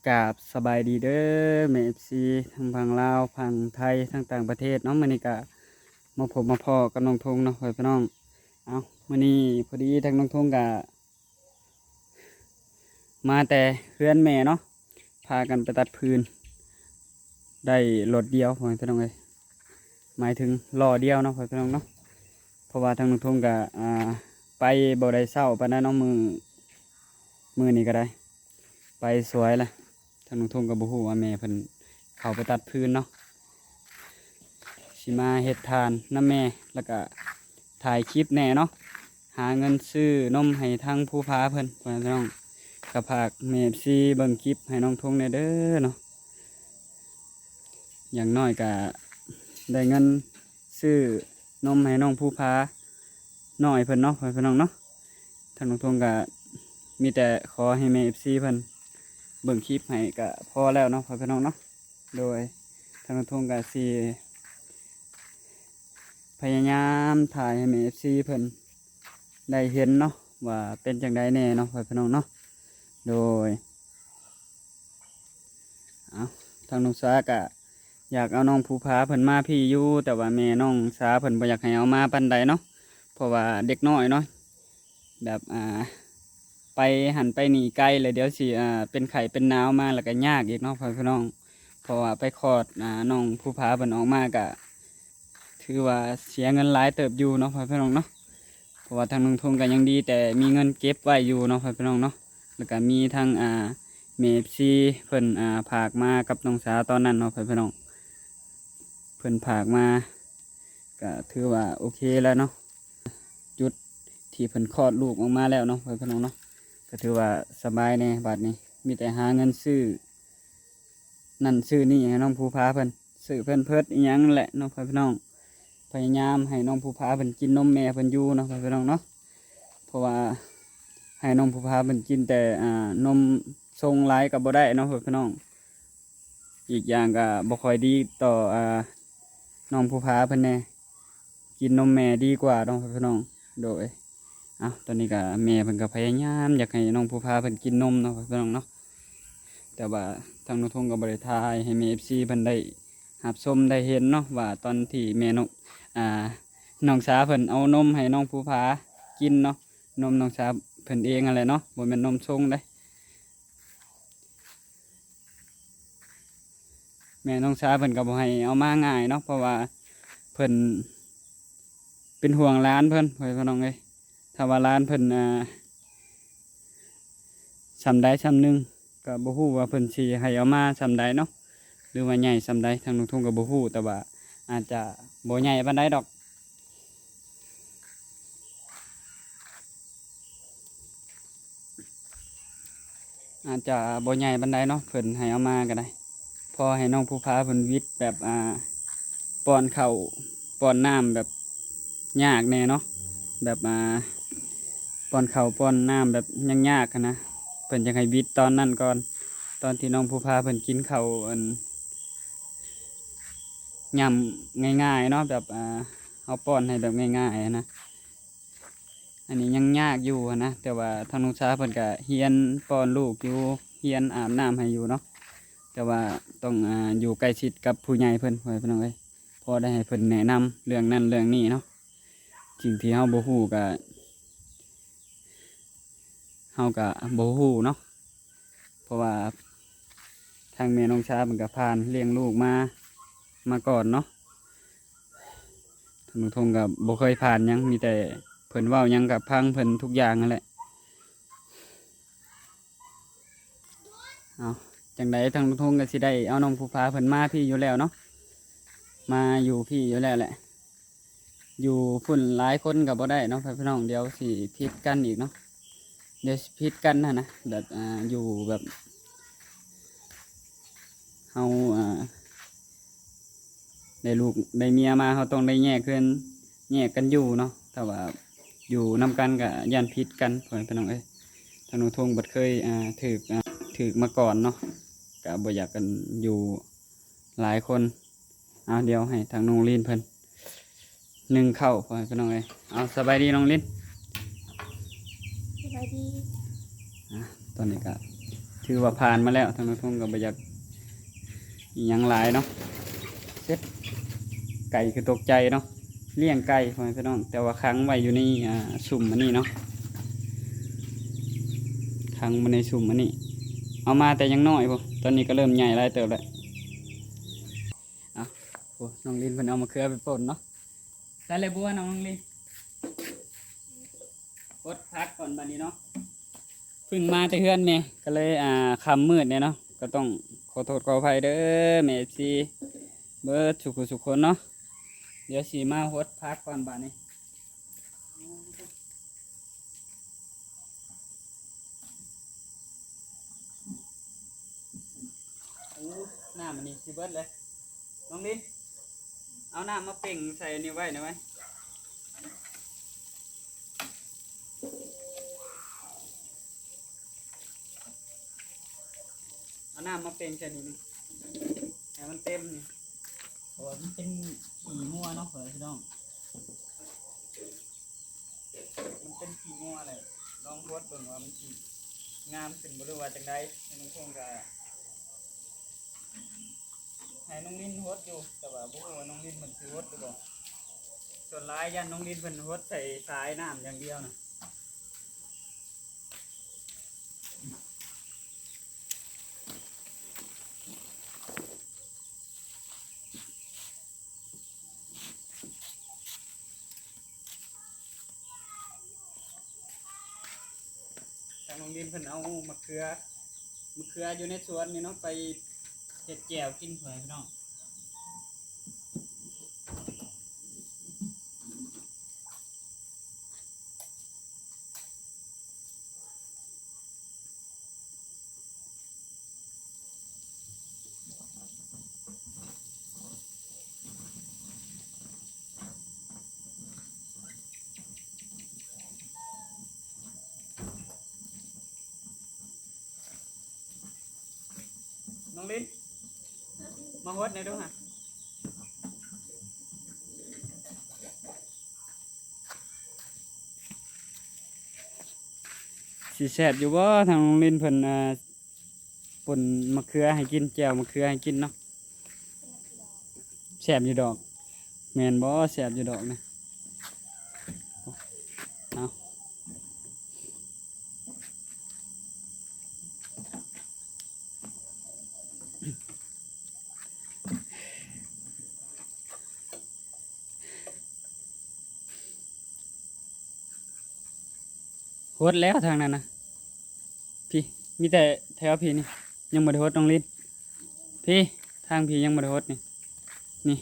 ກາບສະບາຍດີເດີແມ່ເອັຟຊີ ທັງຝັ່ງລາວ ຝັ່ງໄທ ທັງຕ່າງປະເທດເນາະ. ມື້ນີ້ກະມາພົບມາພໍ້ກັບນ້ອງທົງເນາະ ພໍ່ແມ່ພີ່ນ້ອງ. ເອົ້າ ມື້ນີ້ພໍດີທາງນ້ອງທົງກະມາແຕ່ເຮືອນແມ່ເນາະ ພາກັນໄປຕັດຟືນ ໄດ້ລົດດຽວ ພໍ່ແມ່ພີ່ນ້ອງເອີຍ. ໝາຍເຖິງລໍ້ດຽວເນາະ ພໍ່ແມ່ພີ່ນ້ອງເນາະ. ເພາະວ່າທາງນ້ອງທົງກະ ອ່າ ໄປບໍ່ໄດ້ເຊົ້າປານໃດເນາະ ມື້ ມື້ນີ້ກະໄດ້ ໄປສວຍລະ. ທາງນ້ອງທົງກະບໍ່ຮູ້ວ່າແມ່ເພິ່ນເຂົ້າໄປຕັດຟືນເນາະ. ຊິມາເຮັດທານນຳແມ່ ແລ້ວກະຖ່າຍຄລິບແດ່ເນາະ ຫາເງິນຊື້ນົມໃຫ້ທາງພູຜາເພິ່ນ ພໍ່ແມ່ພີ່ນ້ອງ. ກະຝາກແມ່ເອັຟຊີເບິ່ງຄລິບໃຫ້ນ້ອງທົງແດ່ເດີເນາະ. ຢ່າງໜ້ອຍກະໄດ້ເງິນຊື້ນົມໃຫ້ນ້ອງພູຜານ້ອຍເພິ່ນເນາະ ພໍ່ແມ່ພີ່ນ້ອງເນາະ. ທາງນ້ອງທົງກະມີແຕ່ຂໍໃຫ້ແມ່ເອັຟຊີເພິ່ນເບິ່ງຄລິບໃຫ້ກະພໍແລ້ວເນາະ ພໍ່ແມ່ພີ່ນ້ອງເນາະ. ໂດຍ ທາງນ້ອງທົງກະຊິພະຍາຍາມຖ່າຍໃຫ້ແມ່ເອັຟຊີເພິ່ນໄດ້ເຫັນເນາະ ວ່າເປັນຈັ່ງໃດແດ່ເນາະ ພໍ່ແມ່ພີ່ນ້ອງເນາະ. ໂດຍ ເອົ້າ ທາງນ້ອງສາກະຢາກເອົານ້ອງພູຜາເພິ່ນມາພີ້ຢູ່ ແຕ່ວ່າແມ່ນ້ອງສາເພິ່ນບໍ່ຢາກໃຫ້ເອົາມາປານໃດເນາະ ເພາະວ່າເດັກນ້ອຍເນາະ ແບບ ອ່າ ໄປຫັ້ນໄປນີ້ໄກ ແລ້ວດຽວຊິ ອ່າ ເປັນໄຂ້ເປັນໜາວມາ ແລ້ວກະຍາກອີກເນາະ ພໍ່ແມ່ພີ່ນ້ອງ. ເພາະວ່າໄປຄອດ ອ່າ ນ້ອງພູຜາເພິ່ນອອກມາກະ ຖືວ່າເສຍເງິນຫຼາຍເຕີບຢູ່ເນາະ ພໍ່ແມ່ພີ່ນ້ອງເນາະ. ເພາະວ່າທາງນ້ອງທົງກະຍັງດີແຕ່ມີເງິນເກັບໄວ້ຢູ່ເນາະ ພໍ່ແມ່ພີ່ນ້ອງເນາະ. ແລ້ວກະມີທັງ ອ່າ ແມ່ເອັຟຊີເພິ່ນ ອ່າ ຝາກມາກັບນ້ອງສາຕອນນັ້ນເນາະ ພໍ່ແມ່ພີ່ນ້ອງ. ເພິ່ນຝາກມາກະຖືວ່າໂອເຄແລ້ວເນາະ. ຈຸດທີ່ເພິ່ນຄອດລູກອອກມາແລ້ວເນາະ ພໍ່ແມ່ພີ່ນ້ອງເນາະ ກະຖືວ່າສະບາຍແດ່ບາດນີ້. ມີແຕ່ຫາເງິນຊື້ ນັ້ນຊື້ນີ້ໃຫ້ນ້ອງພູຜາເພິ່ນ ຊື້ແພມເພີດອີ່ຫຍັງແຫຼະເນາະ ພໍ່ແມ່ພີ່ນ້ອງ. ພະຍາຍາມໃຫ້ນ້ອງພູຜາເພິ່ນກິນນົມແມ່ເພິ່ນຢູ່ເນາະ ພໍ່ແມ່ພີ່ນ້ອງເນາະ. ເພາະວ່າໃຫ້ນ້ອງພູຜາເພິ່ນກິນແຕ່ ອ່າ ນົມຊົງຫຼາຍກະບໍ່ໄດ້ເນາະ ພໍ່ແມ່ພີ່ນ້ອງ. ອີກຢ່າງກະບໍ່ຄ່ອຍດີຕໍ່ ອ່າ ນ້ອງພູຜາເພິ່ນແດ່ ກິນນົມແມ່ດີກວ່າເນາະ ພໍ່ແມ່ພີ່ນ້ອງ. ໂດຍ ເອົ້າ ຕອນນີ້ກະແມ່ເພິ່ນກະພະຍາຍາມຢາກໃຫ້ນ້ອງພູຜາເພິ່ນກິນນົມເນາະ ພໍ່ແມ່ພີ່ນ້ອງເນາະ. ແຕ່ວ່າທາງນ້ອງທົງກະບໍ່ໄດ້ຖ່າຍໃຫ້ແມ່ເອັຟຊີເພິ່ນໄດ້ຮັບຊົມໄດ້ເຫັນເນາະ ວ່າຕອນທີ່ແມ່ນ້ອງ ອ່າ ນ້ອງສາເພິ່ນເອົານົມໃຫ້ນ້ອງພູຜາກິນເນາະ. ນົມນ້ອງສາເພິ່ນເອງຫັ້ນແຫຼະເນາະ ບໍ່ແມ່ນນົມຊົງເດ້. ແມ່ນ້ອງສາເພິ່ນກະບໍ່ໃຫ້ເອົາມາງ່າຍເນາະ ເພາະວ່າເພິ່ນເປັນຫ່ວງຫຼານເພິ່ນ ພໍ່ແມ່ພີ່ນ້ອງເອີຍ. ຖ້າວ່າຫຼານເພິ່ນ ອ່າ ຊ່ຳໃດຊ່ຳໜຶ່ງ ກະບໍ່ຮູ້ວ່າເພິ່ນຊິໃຫ້ເອົາມາຊ່ຳໃດເນາະ ຫຼືວ່າໃຫຍ່ຊ່ຳໃດ ທາງນ້ອງທຸງກະບໍ່ຮູ້ ແຕ່ວ່າອາດຈະບໍ່ໃຫຍ່ປານໃດດອກ. ອາດຈະບໍ່ໃຫຍ່ປານໃດເນາະ ເພິ່ນໃຫ້ເອົາມາກະໄດ້ ພໍໃຫ້ນ້ອງພູຜາເພິ່ນຫວິດແບບ ອ່າ ປ້ອນເຂົ້າປ້ອນນ້ຳແບບຍາກແດ່ເນາະ ແບບ ອ່າ ປ້ອນເຂົ້າປ້ອນນ້ຳແບບຍາກໆຫັ້ນນະ ເພິ່ນຢາກໃຫ້ຫວິດຕອນນັ້ນກ່ອນ ຕອນທີ່ນ້ອງພູຜາເພິ່ນກິນເຂົ້າ ອັນ ຫຍ້ຳງ່າຍໆເນາະ ແບບ ອ່າ ເຮົາປ້ອນໃຫ້ແບບງ່າຍໆຫັ້ນນະ. ອັນນີ້ຍັງຍາກຢູ່ຫັ້ນນະ ແຕ່ວ່າທາງນ້ອງສາເພິ່ນກະຮຽນປ້ອນລູກຢູ່ ຮຽນອາບນ້ຳໃຫ້ຢູ່ເນາະ ແຕ່ວ່າຕ້ອງ ອ່າ ຢູ່ໃກ້ຊິດກັບຜູ້ໃຫຍ່ເພິ່ນ ພໍ່ແມ່ພີ່ນ້ອງເອີຍ ພໍໄດ້ໃຫ້ເພິ່ນແນະນຳເລື່ອງນັ້ນເລື່ອງນີ້ເນາະ. ສິ່ງທີ່ເຮົາບໍ່ຮູ້ກະ ເຮົາກະບໍ່ຮູ້ເນາະ ເພາະວ່າທາງແມ່ນ້ອງສາເພິ່ນກະຜ່ານລ້ຽງລູກມາ ມາກ່ອນເນາະ. ທາງນ້ອງທົງກະບໍ່ເຄີຍຜ່ານຫຍັງ ມີແຕ່ເພິ່ນເວົ້າຫຍັງກະຟັງເພິ່ນທຸກຢ່າງຫັ້ນແຫຼະ. ເອົາ ຈັ່ງໃດທາງນ້ອງທົງກະຊິໄດ້ເອົານ້ອງພູຜາເພິ່ນມາພີ້ຢູ່ແລ້ວເນາະ ມາຢູ່ພີ້ຢູ່ແລ້ວແຫຼະ. ຢູ່ພຸ້ນຫຼາຍຄົນກະບໍ່ໄດ້ເນາະ ພີ່ນ້ອງ ດຽວຊິຜິດກັນອີກເນາະ ດຽວຊິຜິດກັນຫັ້ນນະ ແບບ ອ່າ ຢູ່ແບບ ເຮົາ ອ່າ ໄດ້ລູກໄດ້ເມຍມາ ເຮົາຕ້ອງໄດ້ແຍກເຮືອນແຍກກັນຢູ່ເນາະ ຖ້າວ່າຢູ່ນຳກັນກະຢ້ານຜິດກັນ ພໍ່ແມ່ພີ່ນ້ອງເອີຍ. ທາງນ້ອງທົງບັດເຄີຍ ອ່າ ຖືກ ອ່າ ຖືກມາກ່ອນເນາະ ກະບໍ່ຢາກກັນຢູ່ຫຼາຍຄົນ. ເອົາ ດຽວໃຫ້ທາງນ້ອງລີນເພິ່ນ ໜຶ້ງເຂົ້າ ພໍ່ແມ່ພີ່ນ້ອງເອີຍ. ເອົາ ສະບາຍດີນ້ອງລີນ. ສະບາຍດີ. ອ່າ ຕອນນີ້ກະ ຖືວ່າຜ່ານມາແລ້ວ ທາງນ້ອງທົ່ງກໍບໍ່ຢາກອີ່ຫຍັງຫຼາຍເນາະ. ເສັດ ໄກ່ຄືຕົກໃຈເນາະ ລ້ຽງໄກ່ ພໍ່ແມ່ພີ່ນ້ອງ ແຕ່ວ່າຂັງໄວ້ຢູ່ໃນ ອ່າ ຊຸ່ມອັນນີ້ເນາະ ຂັງໄວ້ໃນຊຸ່ມອັນນີ້ ເອົາມາແຕ່ຍັງນ້ອຍພຸ້ນ ຕອນນີ້ກໍເລີ່ມໃຫຍ່ຫຼາຍເຕີບແລ້ວ. ເອົາ ໂອ້ ນ້ອງລິນເພິ່ນເອົາມະເຂືອໄປປົ່ນເນາະ. ໃສ່ເລີຍບົວ ນ້ອງລິນ ກົດຜັກກ່ອນບາດນີ້ເນາະ. ເພິ່ງມາແຕ່ເຮືອນແມ່ ກໍເລີຍ ອ່າ ຄ່ຳມືດແດ່ເນາະ ກໍຕ້ອງຂໍໂທດຂໍອະໄພເດີແມ່ ເອັຟຊີ ເບິດສູ່ຜູ້ສູ່ຄົນເນາະ. ດຽວຊິມາຫົດຜັກກ່ອນບາດນີ້. ໂອ້ ນ້ຳອັນນີ້ຊິເບິດເລີຍ ນ້ອງລິນ ເອົານ້ຳມາເປັ່ງໃສ່ນີ້ໄວ້ໜ່ອຍໄວ້ ເອົານ້ຳມາເປັ່ງໃສ່ນີ້ ໃຫ້ມັນເຕັມນີ້ ເພາະວ່າມັນເປັນຂີ້ງົວເນາະ ເພື່ອນພີ່ນ້ອງ. ມັນເປັນຂີ້ງົວແຫຼະ ລອງຫົດເບິ່ງວ່າມັນຊິງາມຂຶ້ນບໍ່ ຫຼືວ່າຈັ່ງໃດ. ນ້ອງຄົງກະໃຫ້ນ້ອງລິນຫົດຢູ່ ແຕ່ວ່າບໍ່ຮູ້ວ່ານ້ອງລິນເພິ່ນຊິຫົດຫຼືບໍ່. ສ່ວນຫຼາຍຢ້ານນ້ອງລິນເພິ່ນຫົດໃສ່ສາຍນ້ຳຢ່າງດຽວນະ. ທາງໂຮງຮຽນເພິ່ນເອົາມະເຂືອ ມະເຂືອຢູ່ໃນສວນນີ້ເນາະ ໄປເຮັດແຈ່ວກິນ ພໍ່ແມ່ພີ່ນ້ອງ. ນ້ອງລິນ ມາຫົດແດ່ດູຫະ. ຊິແຊບຢູ່ບໍ່ ທາງນ້ອງລິນເພິ່ນ ອ່າ ປົ່ນມະເຂືອໃຫ້ກິນ ແຈ່ວມະເຂືອໃຫ້ກິນເນາະ. ແຊບຢູ່ດອກ ແມ່ນບໍ່ ແຊບຢູ່ດອກນະ. ເອົາ ຫົດແລ້ວທາງນັ້ນນະ ພີ້ ມີແຕ່ແຖວພີ້ນີ້ ຍັງບໍ່ໄດ້ຫົດນ້ອງລິນ. ພີ້ ທາງພີ້ຍັງບໍ່ໄດ້ຫົດນີ້ ນີ້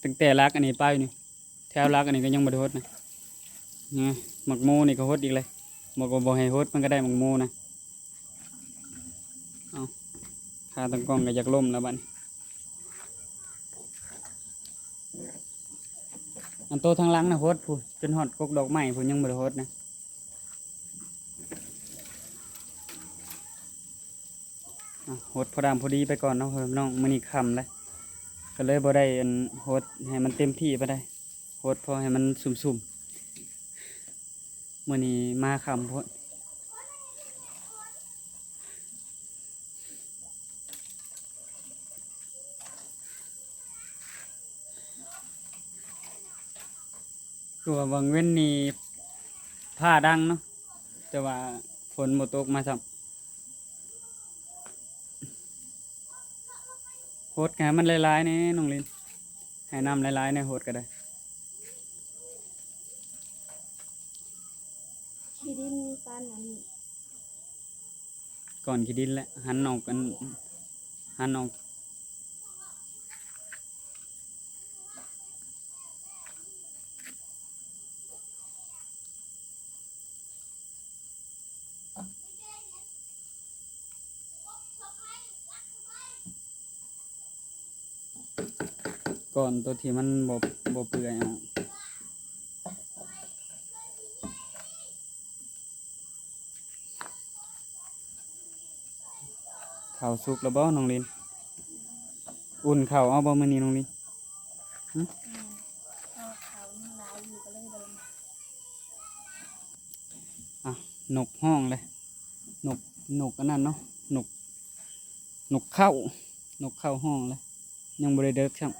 ຕັ້ງແຕ່ຫຼັກອັນນີ້ໄປນີ້ ແຖວຫຼັກອັນນີ້ກໍຍັງບໍ່ໄດ້ຫົດນະ. ນີ້ ໝາກໂມນີ້ກໍຫົດອີກເລີຍ ບອກວ່າບໍ່ໃຫ້ຫົດ ມັນກໍໄດ້ໝາກໂມນະ. ເອົາ ຂາຕັ້ງກ້ອງກໍຢາກລົ້ມແລ້ວບັດນີ້. ອັນໂຕທາງຫຼັງນະຫົດພຸ້ນ ຈົນຮອດກົກດອກໄມ້ພຸ້ນ ຍັງບໍ່ໄດ້ຫົດນະ. ອ່ະ ຫົດພໍດຳພໍດີໄປກ່ອນເນາະ ເອີ ນ້ອງ ມື້ນີ້ຄ່ຳແລ້ວ ກໍເລີຍບໍ່ໄດ້ ອັນ ຫົດໃຫ້ມັນເຕັມທີ່ປານໃດ ຫົດພໍໃຫ້ມັນຊຸ່ມໆ ມື້ນີ້ມາຄ່ຳໂພດ. ຄືວ່າຫວ່າງເວັນນີ້ຟ້າດັງເນາະ ແຕ່ວ່າຝົນບໍ່ຕົກມາຊ້ຳ. ຫົດໃຫ້ມັນຫຼາຍໆແດ່ນ້ອງລິນ ໃຫ້ນ້ຳຫຼາຍໆແດ່ ຫົດກໍໄດ້. ຂີ້ດິນມີປານນັ້ນນີ້ ກ້ອນຂີ້ດິນແຫຼະ ຫັນອອກ ອັນ ຫັນອອກ. ກ່ອນໂຕທີ່ມັນບໍ່ ບໍ່ເປື່ອຍອອກ. ເຂົ້າສຸກແລ້ວບໍ່ນ້ອງລິນ? ອຸ່ນເຂົ້າເອົາບໍ່ມື້ນີ້ນ້ອງລິນ? ຫຶ? ແມ່ນ ເພາະເຂົ້າຍັງຫຼາຍຢູ່ກໍເລີຍບໍ່ໄດ້ໝັກ. ອ່ະ ນົກຮ້ອງເລີຍ ນົກ ນົກອັນນັ້ນເນາະ ນົກ ນົກເຄົ້າ ນົກເຄົ້າຮ້ອງແລ້ວ ຍັງບໍ່ໄດ້ເດິກຊ້ຳ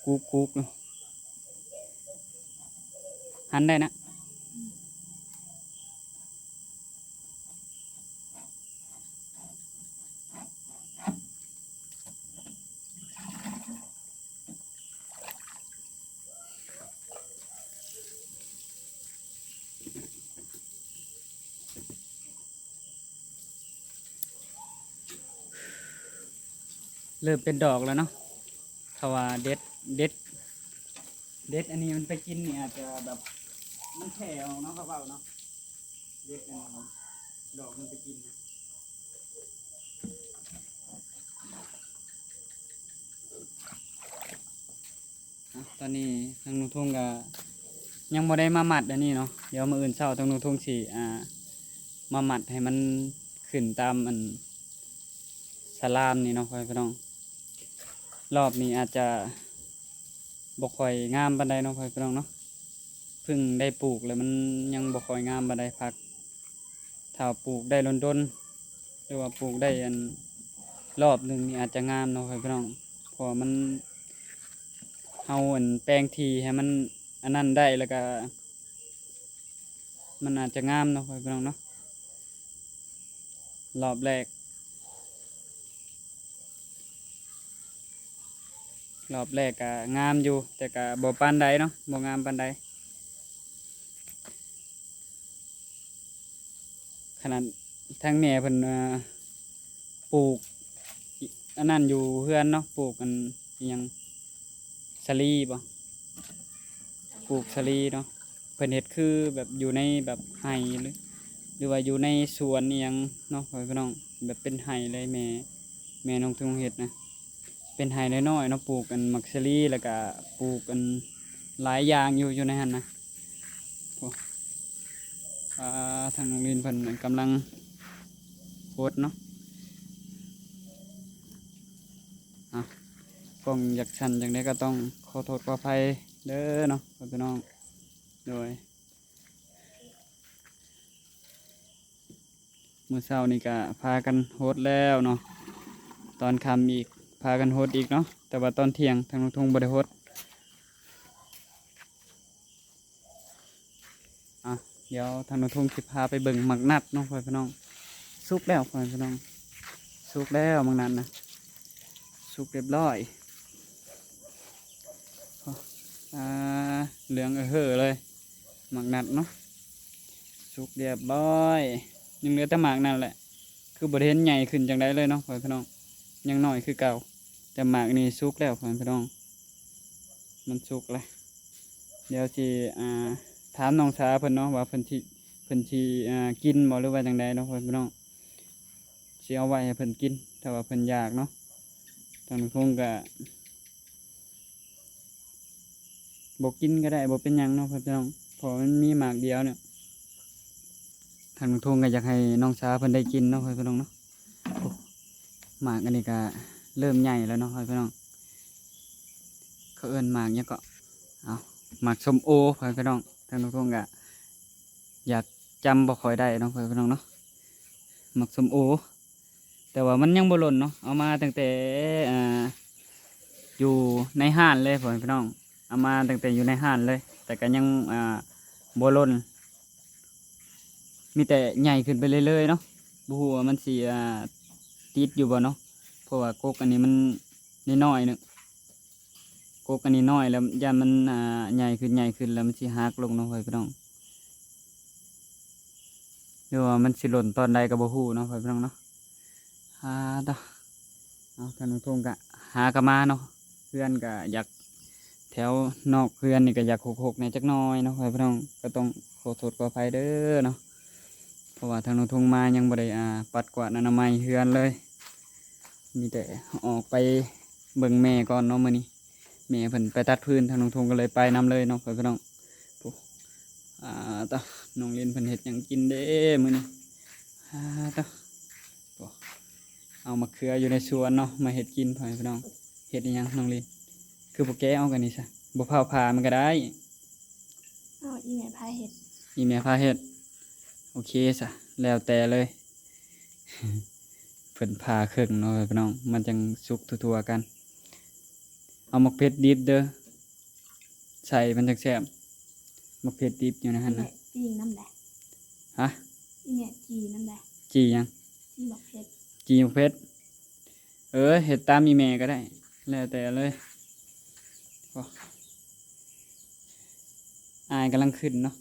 ກຸກໆຢູ່ ຫັນໄດ້ນະ. ເລີ່ມເປັນດອກແລ້ວເນາະ ຖ້າວ່າເດັດ ເດັດ ເດັດອັນນີ້ມັນໄປກິນນີ້ ອາດຈະແບບ ມັນແຜ່ອອກເນາະ ເຂົາເວົ້າເນາະ ເດັດອັນດອກມັນໄປກິນນະ. ອ່ະ ຕອນນີ້ທາງລຸງທົງກະຍັງບໍ່ໄດ້ມາມັດອັນນີ້ເນາະ ດຽວມື້ອື່ນເຊົ້າທາງລຸງທົງຊິ ອ່າ ມາມັດໃຫ້ມັນຂຶ້ນຕາມອັນສະລາມນີ້ເນາະ ພໍ່ແມ່ພີ່ນ້ອງ. ລອບນີ້ອາດຈະບໍ່ຄ່ອຍງາມປານໃດເນາະ ພໍ່ແມ່ພີ່ນ້ອງເນາະ ເພິ່ງໄດ້ປູກແລ້ວມັນຍັງບໍ່ຄ່ອຍງາມປານໃດ ຜັກ ຖ້າປູກໄດ້ດົນໆ ຫຼືວ່າປູກໄດ້ອັນ ລອບໜຶ່ງນີ້ອາດຈະງາມເນາະ ພໍ່ແມ່ພີ່ນ້ອງ ເພາະວ່າມັນ ເຮົາອັນແປງທີ່ໃຫ້ມັນອັນນັ້ນໄດ້ ແລ້ວກະມັນອາດຈະງາມເນາະ ພໍ່ແມ່ພີ່ນ້ອງເນາະ. ລອບແລກ ລອບແລກກະງາມຢູ່ ແຕ່ກະບໍ່ປານໃດເນາະ ບໍ່ງາມປານໃດ. ຂະໜາດທາງແມ່ເພິ່ນ ເອີ ປູກ ອັນນັ້ນຢູ່ເຮືອນເນາະ ປູກອັນ ອີ່ຫຍັງ ສາລີບໍ ປູກສາລີເນາະ ເພິ່ນເຮັດຄືແບບຢູ່ໃນແບບໄຮ່ ຫຼື ຫຼືວ່າຢູ່ໃນສວນອີ່ຫຍັງເນາະ ພໍ່ແມ່ພີ່ນ້ອງ ແບບເປັນໄຮ່ເລີຍ ແມ່ ແມ່ນ້ອງທຸງເຮັດນະ ເປັນໄຮ່ນ້ອຍໆເນາະ ປູກອັນໝາກສາລີ ແລ້ວກະປູກອັນຫຼາຍຢ່າງຢູ່ ຢູ່ໃນຫັ້ນນະ. ໂອ້ ອ່າ ທາງໂຮງຮຽນເພິ່ນກຳລັງໂພສເນາະ. ອ່ະ ກ້ອງຢາກສັ່ນຈັ່ງໃດກໍຕ້ອງຂໍໂທດຂໍອະໄພເດີເນາະ ພໍ່ແມ່ພີ່ນ້ອງ. ໂດຍ ມື້ເຊົ້ານີ້ກະພາກັນຫົດແລ້ວເນາະ ຕອນຄ່ຳອີກພາກັນຫົດອີກເນາະ ແຕ່ວ່າຕອນທ່ຽງທາງລຸງທົງບໍ່ໄດ້ຫົດ. ອ່ະ ດຽວທາງລຸງທົງຊິພາໄປເບິ່ງໝາກນັດເນາະ ພໍ່ແມ່ພີ່ນ້ອງ ສຸກແລ້ວ ພໍ່ແມ່ພີ່ນ້ອງ ສຸກແລ້ວໝາກນັດນະ ສຸກຮຽບຮ້ອຍ. ອ່າ ເຫຼືອງເອີເຫີເລີຍ ໝາກນັດເນາະ ສຸກຮຽບຮ້ອຍ ຍັງເຫຼືອແຕ່ໝາກນັ້ນແຫຼະ ຄືບໍ່ໄດ້ເຫັນໃຫຍ່ຂຶ້ນຈັ່ງໃດເລີຍເນາະ ພໍ່ແມ່ພີ່ນ້ອງ ຍັງນ້ອຍຄືເກົ່າ ແຕ່ໝາກນີ້ສຸກແລ້ວ ພໍ່ແມ່ພີ່ນ້ອງ ມັນສຸກແລ້ວ. ດຽວຊິ ອ່າ ຖາມນ້ອງສາເພິ່ນເນາະ ວ່າເພິ່ນຊິ ເພິ່ນຊິ ອ່າ ກິນບໍ່ ຫຼືວ່າຈັ່ງໃດເນາະ ພໍ່ແມ່ພີ່ນ້ອງ ຊິເອົາໄວ້ໃຫ້ເພິ່ນກິນ ຖ້າວ່າເພິ່ນຢາກເນາະ. ທາງລຸງທົງກະ ບໍ່ກິນກໍໄດ້ ບໍ່ເປັນຫຍັງເນາະ ພໍ່ແມ່ພີ່ນ້ອງ ເພາະວ່າມັນມີໝາກດຽວນີ້ ທາງລຸງທົງກໍຢາກໃຫ້ນ້ອງສາເພິ່ນໄດ້ກິນເນາະ ພໍ່ແມ່ພີ່ນ້ອງເນາະ. ໂອ້ ໝາກອັນນີ້ກໍເລີ່ມໃຫຍ່ແລ້ວເນາະ ພໍ່ແມ່ພີ່ນ້ອງ ເຂົາເອີ້ນໝາກຫຍັງເກາະ ເອົາ ໝາກສົ້ມໂອ ພໍ່ແມ່ພີ່ນ້ອງ ທາງລຸງທົງກໍຢາກຈຳບໍ່ຄ່ອຍໄດ້ເນາະ ພໍ່ແມ່ພີ່ນ້ອງເນາະ ໝາກສົ້ມໂອ. ແຕ່ວ່າມັນຍັງບໍ່ຫຼົ່ນເນາະ ເອົາມາຕັ້ງແຕ່ ອ່າ ຢູ່ໃນຮ້ານເລີຍ ພໍ່ແມ່ພີ່ນ້ອງ ເອົາມາຕັ້ງແຕ່ຢູ່ໃນຮ້ານເລີຍ ແຕ່ກໍຍັງ ອ່າ ບໍ່ຫຼົ່ນ ມີແຕ່ໃຫຍ່ຂຶ້ນໄປເລື້ອຍໆເນາະ. ບໍ່ຮູ້ວ່າມັນຊິ ອ່າ ຕິດຢູ່ບໍ່ເນາະ ເພາະວ່າກົກອັນນີ້ມັນນ້ອຍໆໜຶ່ງ ກົກອັນນີ້ນ້ອຍແລ້ວ ຢ້ານມັນ ອ່າ ໃຫຍ່ຂຶ້ນ ໃຫຍ່ຂຶ້ນແລ້ວມັນຊິຫັກລົງເນາະ ພໍ່ແມ່ພີ່ນ້ອງ ຫຼືວ່າມັນຊິຫຼົ່ນຕອນໃດກໍບໍ່ຮູ້ເນາະ ພໍ່ແມ່ພີ່ນ້ອງເນາະ. ອ່າ ຕະ ເອົາ ທາງລຸງທົງກະຫາກະມາເນາະ ເຮືອນກະຢາກ ແຖວນອກເຮືອນນີ້ກະຢາກຮົກໆແດ່ຈັກໜ້ອຍເນາະ ພໍ່ແມ່ພີ່ນ້ອງ ກໍຕ້ອງຂໍໂທດຂໍອະໄພເດີເນາະ ເພາະວ່າທາງລຸງທົງມາຍັງບໍ່ໄດ້ ອ່າ ປັດກວາດອະນາໄມເຮືອນເລີຍ ມີແຕ່ອອກໄປເບິ່ງແມ່ກ່ອນເນາະມື້ນີ້. ແມ່ເພິ່ນໄປຕັດຟືນ ທາງລຸງທົງກໍເລີຍໄປນຳເລີຍເນາະ ພໍ່ແມ່ພີ່ນ້ອງ. ໂອ້ ອ່າ ຕະ ນ້ອງລິນເພິ່ນເຮັດຫຍັງກິນເດ້ມື້ນີ້ ອ່າ ຕະ ໂອ້ ເອົາມະເຂືອຢູ່ໃນສວນເນາະ ມາເຮັດກິນ ພໍ່ແມ່ພີ່ນ້ອງ. ເຮັດອີ່ຫຍັງນ້ອງລິນ ຄືບໍ່ແກະອອກອັນນີ້ຊະ ບໍ່ເຜົາຜ່າມັນກໍໄດ້. ເອົາ ອີ່ແມ່ພາເຮັດ ອີ່ແມ່ພາເຮັດ ໂອເຄຊະ ແລ້ວແຕ່ເລີຍ. ເພິ່ນຜ່າເຄິ່ງເນາະພີ່ນ້ອງ ມັນຈັ່ງສຸກທົ່ວໆກັນ. ເອົາໝາກເຜັດດິບເດີ ໃສ່ມັນຈັ່ງແຊບ. ໝາກເຜັດດິບຢູ່ໃນຫັ້ນນະ. ຈີ່ນຳໃດ? ຮະ? ອີແມ່ຈີ່ນຳໃດ? ຈີ່ຫຍັງ? ຈີ່ໝາກເຜັດ. ຈີ່ໝາກເຜັດ. ເອີ ເຮັດຕາມອີແມ່ກໍໄດ້ ແລ້ວແຕ່ເລີຍ. ໂອ້ ອາຍກຳລັງຂຶ້ນເນາະ.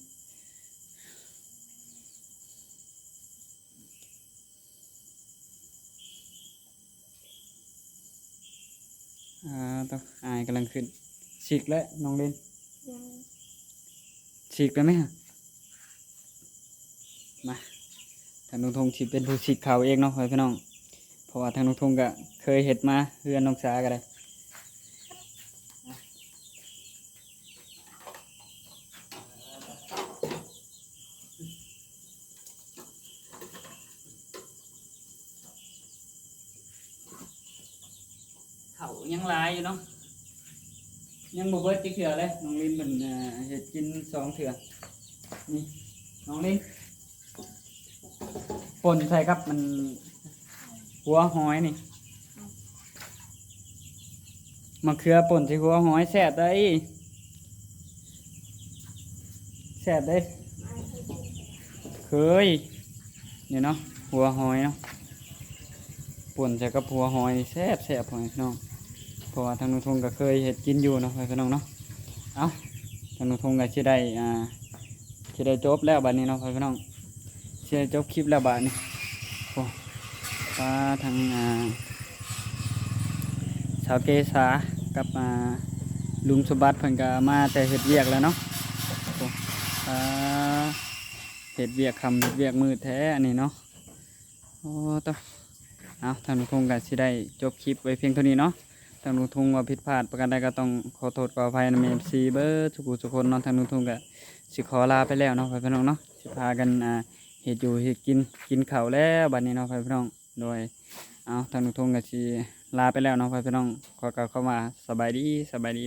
ອ່າ ໂຕ ອາຍກຳລັງຂຶ້ນ. ສີກແລ້ວນ້ອງລິນ? ຍັງ. ສີກໄດ້ໄໝ? ມາ ທາງລຸງທົງຊິເປັນຜູ້ສີກເຂົ້າເອງເນາະ ພໍ່ແມ່ພີ່ນ້ອງ ເພາະວ່າທາງລຸງທົງກໍເຄີຍເຮັດມາ ເຮືອນນ້ອງສາກໍໄດ້. ເຂົ້າຍັງຫຼາຍຢູ່ເນາະ ຍັງບໍ່ເບິດຈັກເທື່ອເລີຍ. ນ້ອງລິນເພິ່ນ ເອີ ເຮັດກິນສອງເທື່ອ. ນີ້ ນ້ອງລິນ ປົ່ນໃສ່ກັບມັນ ຫົວຫອຍນີ້ ມະເຂືອປົ່ນໃສ່ຫົວຫອຍແຊບໃດ໋ ແຊບເດ້. ເຄີຍ ນີ້ເນາະ ຫົວຫອຍເນາະ ປົ່ນໃສ່ກັບຫົວຫອຍແຊບໆ ພໍ່ແມ່ພີ່ນ້ອງ ເພາະວ່າທາງລຸງທົງກໍເຄີຍເຮັດກິນຢູ່ເນາະ ພໍ່ແມ່ພີ່ນ້ອງເນາະ. ເອົ້າ ທາງລຸງທົງກໍຊິໄດ້ ອ່າ ຊິໄດ້ຈົບແລ້ວບາດນີ້ເນາະ ພໍ່ແມ່ພີ່ນ້ອງ ຊິໄດ້ຈົບຄລິບແລ້ວບາດນີ້. ໂອ້ ປາ ທາງ ອ່າ ສາວເກສາກັບ ອ່າ ລຸງສົມບັດເພິ່ນກໍມາແຕ່ເຮັດວຽກແລ້ວເນາະ. ໂອ້ ປາ ເຮັດວຽກຄ່ຳເຮັດວຽກມືດແທ້ອັນນີ້ເນາະ. ໂອ້ ໂຕ ເອົາ ທາງລຸງທົງກໍຊິໄດ້ຈົບຄລິບໄວ້ພຽງເທົ່ານີ້ເນາະ. ທາງລຸງທົງວ່າຜິດພາດປະການໃດກໍຕ້ອງຂໍໂທດຂໍອະໄພນຳ ເອັຟຊີ ເບິດທຸກຜູ້ທຸກຄົນເນາະ. ທາງລຸງທົງກໍຊິຂໍລາໄປແລ້ວເນາະ ພໍ່ແມ່ພີ່ນ້ອງເນາະ ຊິພາກັນ ອ່າ ເຮັດຢູ່ເຮັດກິນ ກິນເຂົ້າແລ້ວບາດນີ້ເນາະ ພໍ່ແມ່ພີ່ນ້ອງ. ໂດຍ ເອົາ ທາງລຸງທົງກໍຊິລາໄປແລ້ວເນາະ ພໍ່ແມ່ພີ່ນ້ອງ ຂໍກ່າວຄຳວ່າສະບາຍດີ ສະບາຍດີ.